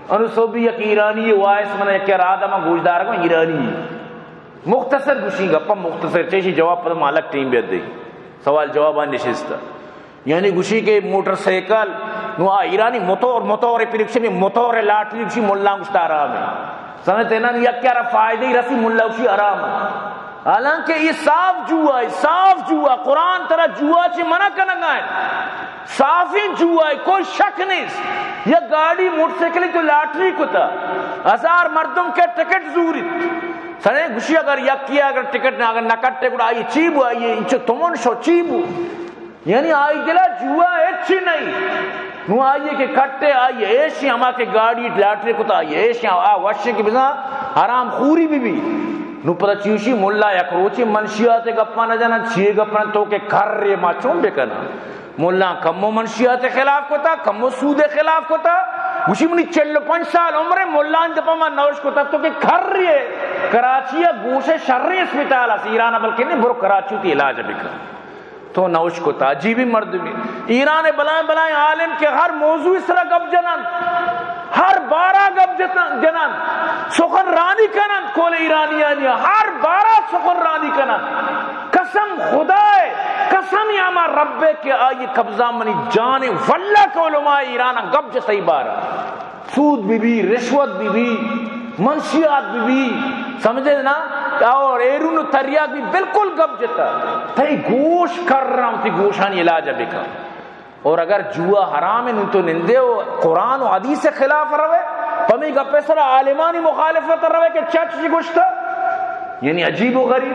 انو سوبی یک ایرانی وائس من یک راد من گوشدار کو ایرانی۔ مختصر گوشی گپا مختصر، چیشی جواب پر مالک ٹیم بیت دے۔ سوال جوابان نشست۔ یعنی گوشی کہ موٹر سائیکل، نو آ ایرانی موتور، موتور پرکشی میں موتور لاٹری گوشی ملا گوشتا آرام ہے۔ سمجھتے نا؟ یک یارا فائدہ ہی رسی ملا گوشی آرام ہے۔ حالانکہ یہ صاف جوا ہے، صاف جوا۔ قرآن ترا جوا چی منع کنگا ہے۔ صافیں جوا ہے، کوئی شک نہیں۔ یا گاڑی موٹر سائیکل تو لاٹری کتا، ہزار مردم کے ٹکٹ زوریت۔ سنے گوشی اگر یکی اگر ٹکٹ نہ، اگر نہ کٹے گڑا آئی چی بو، آئی چو تمن شو چی بو۔ یعنی آئی دلا جوا ہچی نہیں۔ نو آئی کہ کٹے آئی ایشی ہما کہ گاڑی لاٹری کتا آئی ایشی آ وشے کہ بزاں حرام خوری بی بی۔ نو پدا چیوشی ملا یک روچی منشیات گپا نہ جانا، چیے گپا نہ تو کہ کر رے ما چون بکنا۔ ملا کمو منشیات خلاف کتا، کمو سود خلاف کتا۔ گوشی منی چل و پنچ سال عمر ہے، ملا دپا ما نوش کتا تو کہ کر رے۔ کراچی گوش شریں اسپتال اس ایران بلکہ نہیں، برو کراچی تی علاج بکن۔ تو نوش کتا، عجیبی مردمی۔ ایران بلائیں بلائیں عالم کہ ہر موضوع سرا گپ جنن، ہر بارا گپ جتن-، جنن، سخن رانی کنن، کول ایرانیانی ہر بارا سخن رانی کنن۔ قسم خدا ہے، قسم یا ہما رب ہے کہ آئی قبضہ منی جان ہے، واللہ کہ علماء ایران گپ جتئی بارا۔ سود بی بی، رشوت بی بی، منشیات بی بی، سمجھے نا؟ اور ایرون و تریاک بی، بالکل گپ جتا۔ تئی گوش کر رہا ہوں، تئی گوشانی علاج بکا۔ اور اگر جوا حرام ہے، نو تو نندے و قرآن و حدیث خلاف روے، پمی گپے سر عالمانی مخالفت روے کہ چچ جی گوشتا، یعنی عجیب و غریب۔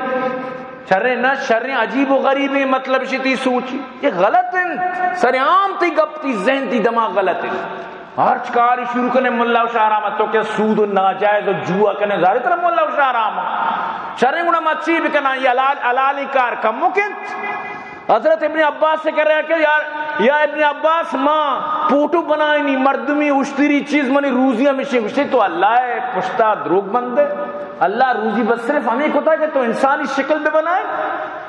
شریں نہ شریں، عجیب و غریبیں مطلب شی تئی سوچی۔ یہ غلط انت۔ سر عام تئی گپ، تئی ذہن، تئی دماغ غلط انت۔ ہرچ کاری شروع کنے ملا و شاہ رحمت تو کہ سود و ناجائز و جوا کنے، ظاہر ترا ملا و شاہ رحمت۔ شریں گڑا ما چی بکناں؟ یہ حلال، حلالی کار کمک انت۔ حضرت ابن عباس سے کہہ رہے ہیں کہ یار، یا ابن عباس، ما پوٹو بنائنی، مردمی اشتری چیز منی روزی ہمیشہ گوشتے، تو اللہ ہے پشتا دروگ بندے؟ اللہ روزی بس صرف ہمیں کتا کہ تو انسانی شکل بہ بنائے،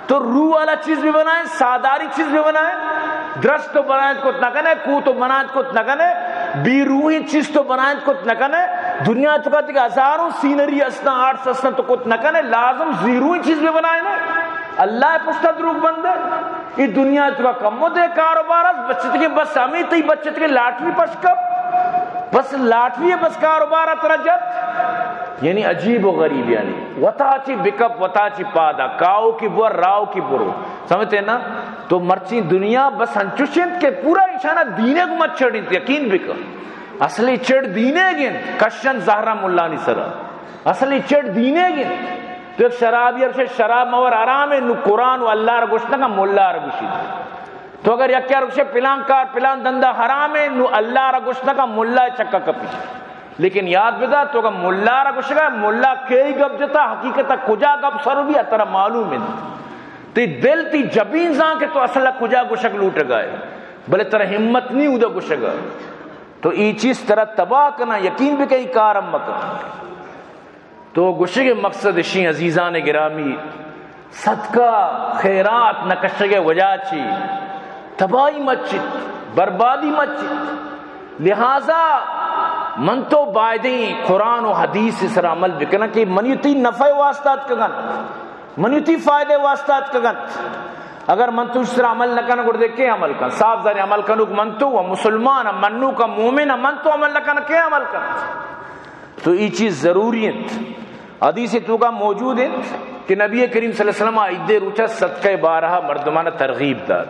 تو روح والا چیز بہ بنائے، ساداری چیز بہ بنائے، درست تو بنائت کت نہ کنے، کو تو بنائت کت نہ کنے، بی روحی چیز تو بنائت کت نہ کنے، دنیا تو کا دیگه ہزاروں سینری استاں، آرٹس استاں تو کت نہ کنے، لازم زیروئی چیز بہ بنائے نا۔ اللہ پشتا دروگ بندے۔ یہ دنیا تو کا کم دے کاروبار است، بچت کے بس ہمیں تئی بچت کے لاٹری پش کپ، بس لاٹری ہے، بس کاروبار ترا جت۔ یعنی عجیب و غریب، یعنی وتا چی بکپ، وتا چی پادا، کاؤ کی بور، راؤ کی برو۔ سمجھتے نا؟ تو مرچی دنیا بس انچوش انت کہ پورا انسان دینے کو مت چھڑ انت، یقین بکن۔ اصلی چڑ دینے گنت، کشن زہرا ملانی سرا۔ اصلی چڑ دینے گنت۔ تو یک شرابی ارشے شراب مور حرام ہے، نو قرآن و اللہ را گوشت نہ کن، ملا را گوشی۔ تو اگر یک یار گوشے پلان کار، پلان دندا حرام ہے، نو اللہ را گوشت نہ کن، ملا چکا کپی۔ لیکن یاد بدار، تو اگر ملا را گوشگا، ملا کئی گپ جتا، حقیقتا کجا گپ سر بی، ترا معلوم ہے۔ تی دل، تی جبین زان کہ تو اصلا کجا گوشگ لوٹگا ہے، بلے ترا ہمت نہیں اودا گوشگا۔ تو ای چیز ترا تباہ کنا، یقین بکئی کارم مکن۔ تو گوشگ مقصد اشی، عزیزان گرامی، صدقہ خیرات نہ کشگ وجہ چی تباہی مچت، بربادی مچت۔ لہذا من تو بایدیں قرآن و حدیث سر عمل بکناں کہ منی تی نفع واسطہ اتکگن، منی تی فائدے واسطہ اتکگن۔ اگر من تو اس سر عمل نہ کناں، گڑا دے کے عمل کن؟ صاف ظاہر عمل کنوک من تو و مسلمان، منوک مومن، من تو عمل نہ کناں، کے عمل کن؟ تو ای چیز ضروری انت۔ حدیث توکا موجود انت کہ نبی کریم صلی اللہ علیہ وسلم عید روچا صدقہ بارہا مردمان ترغیب دات۔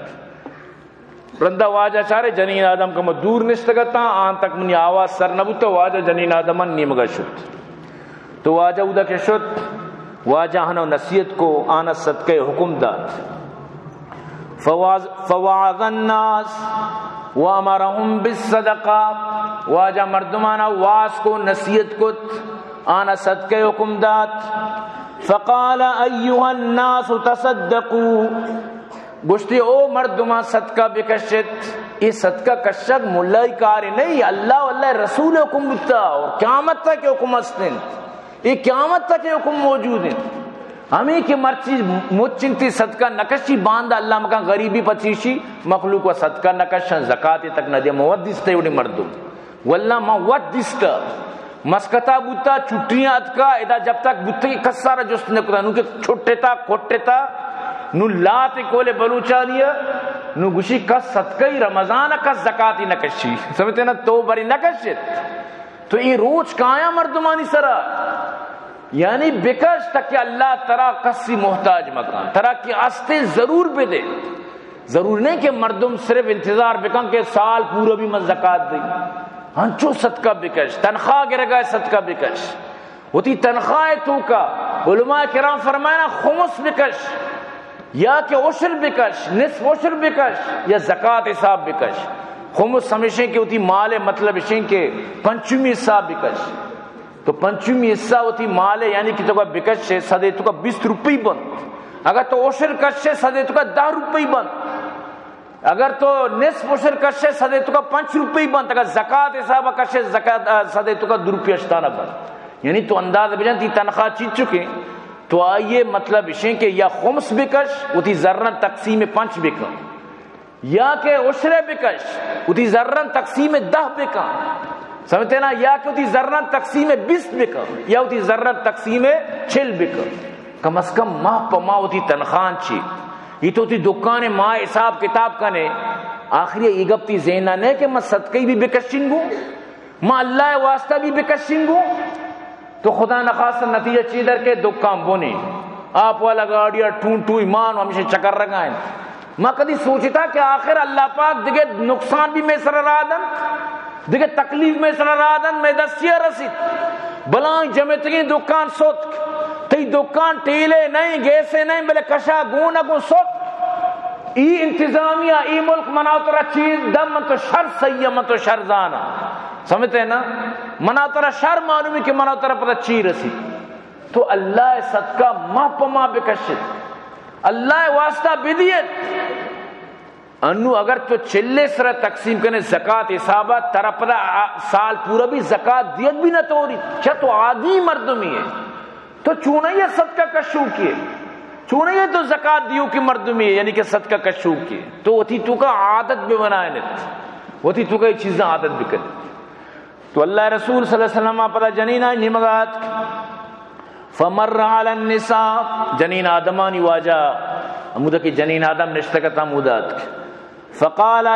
رندا واجہ چارے جنین آدم کمو دور نشتگتاں، آن تک منی آواز سر نبوتا، واجہ جنین آدمان نیمگا شت۔ تو واجہ اودا کہ شت، واجہ ہنو نصیحت کو، آنا صدقہ حکم دات۔ فواز-، فوعظ الناس وامرهم بالصدقہ، واجہ مردمانا واز کو، نصیحت کت، آنا صدقہ حکم دات۔ فقال ایها الناس تصدقوا، گوشتی، او مردمان صدقہ بکشت۔ اے صدقہ کشگ ملائی کارے نہیں، اللہ و اللہ رسول حکم بوتا اور قیامت تک حکم است انت۔ اے قیامت تک حکم موجود انت۔ ہمیں کہ مرچی مچ انتی صدقہ نہ کشی، باندا اللہ مکان غریبی پچیشی، مخلوق و صدقہ نہ کشن، زکاتی تک نہ دے، مودی ستے وڑی مردم۔ واللہ ما وت دیستا، مسکتا بوتا، چھٹیاں اتکا، ادا جب تک بوتگی کس سارا جست نہ کتا، نو کہ چھٹتا، کھٹتا، نو لات کول بلوچانی ء، نو گوشی کس صدقہ ای رمضان ء کس زکاتی نہ کشی۔ سمجھتے نا؟ تو بری نہ کشت۔ تو ای روچ کایاں مردمانی سرا، یعنی بکش تاکہ اللہ ترا کسی محتاج مکن، ترا کہ استے ضرور بدے۔ ضرور نہیں کہ مردم صرف انتظار بکن کہ سال پورا بھی من زکات دئی۔ ہنچو صدقہ بکش، تنخواہ گرگا صدقہ بکش۔ وتی تنخواہ توکا، علماء کرام فرمائنا، خمس بکش، یا کہ عشر بکش، نصف عشر بکش، یا زکات حساب بکش۔ خمس ہمیشیں کہ وتی مال، مطلب اشیں کہ پنچمی حصہ بکش۔ تو پنچمی حصہ وتی مال ء، یعنی کہ توکا بکش ء، صدے توکا بیست روپی بنت۔ اگر تو عشر کش ء، صدے توکا دہ روپی بنت۔ اگر تو نصف عشر کش ء، صدے توکا پنچ روپی بنت۔ اگر زکات حساب ء کش ء، زکات، آ، صدے توکا دو روپی اشتانا بنت۔ یعنی تو انداز بجن تی تنخواہ چیز چکے، تو آئیے مطلب اشیں کہ یا خمس بکش، وتی زرن تقسیم پنچ بکن۔ یا کہ عشرے بکش، وتی زرن تقسیم دہ بکن، سمجھتے نا؟ یا کہ وتی زرن تقسیم بیست بکن، یا وتی زرن تقسیم چل بکن۔ کم از کم ماہ پہ ماہ وتی تنخواہ چی، یہ تو وتی دکان ماہ حساب کتاب کنے۔ آخری یہ گپ تی ذہن نہ کہ من صدقے بھی بکشن گوں، ما اللہ ء واسطہ بھی بکشنگو۔ تو خدا نخواستہ نتیجہ چی در کے؟ دکان بنی، آپ والا گاڑی اور ٹون ٹو ایمان ہمیشہ چکر رگائیں۔ ما کدی سوچتا کہ آخر اللہ پاک دگہ نقصان بھی میں سر را دن، دگہ تکلیف میں سر را دن، میں دستیا رسید۔ بلائیں جمعتگیں دکان ستک، تئی دکان ٹیلے نہیں، گیسے نہیں، بلے کشا گون گون ستک۔ ای انتظامیہ، ای ملک منا ترا چیز دم، من تو شر سہی، من تو شر زانا۔ سمجھتے ہیں نا؟ منا ترا شر معلوم ہے کہ منا ترا پتہ چی رسی۔ تو اللہ ء صدقہ ماہ پہ ماہ بکشت، اللہ ء واسطہ بدیت۔ انو اگر تو چلے سر تقسیم کنے زکات حسابا، ترا پدا آ-، سال پورا بھی زکات دیت بھی نہ توری۔ چا تو عادی مردمی ہے، تو چونہ یہ صدقہ کشو کیے، چونہ یہ تو زکات دیو کہ مردمی ہے، یعنی کہ صدقہ کشو کیے۔ تو وتی تو کا عادت بہ بنائنت، وتی تو کا یہ چیزاں عادت بکنت۔ تو اللہ رسول صلی اللہ علیہ وسلم پدا جنین آئی نیمگا آتک۔ فمر علی النساء، جنین آدمانی واجہ، ہمودا کہ جنین آدم نشتگت ہمودا آتک۔ فقال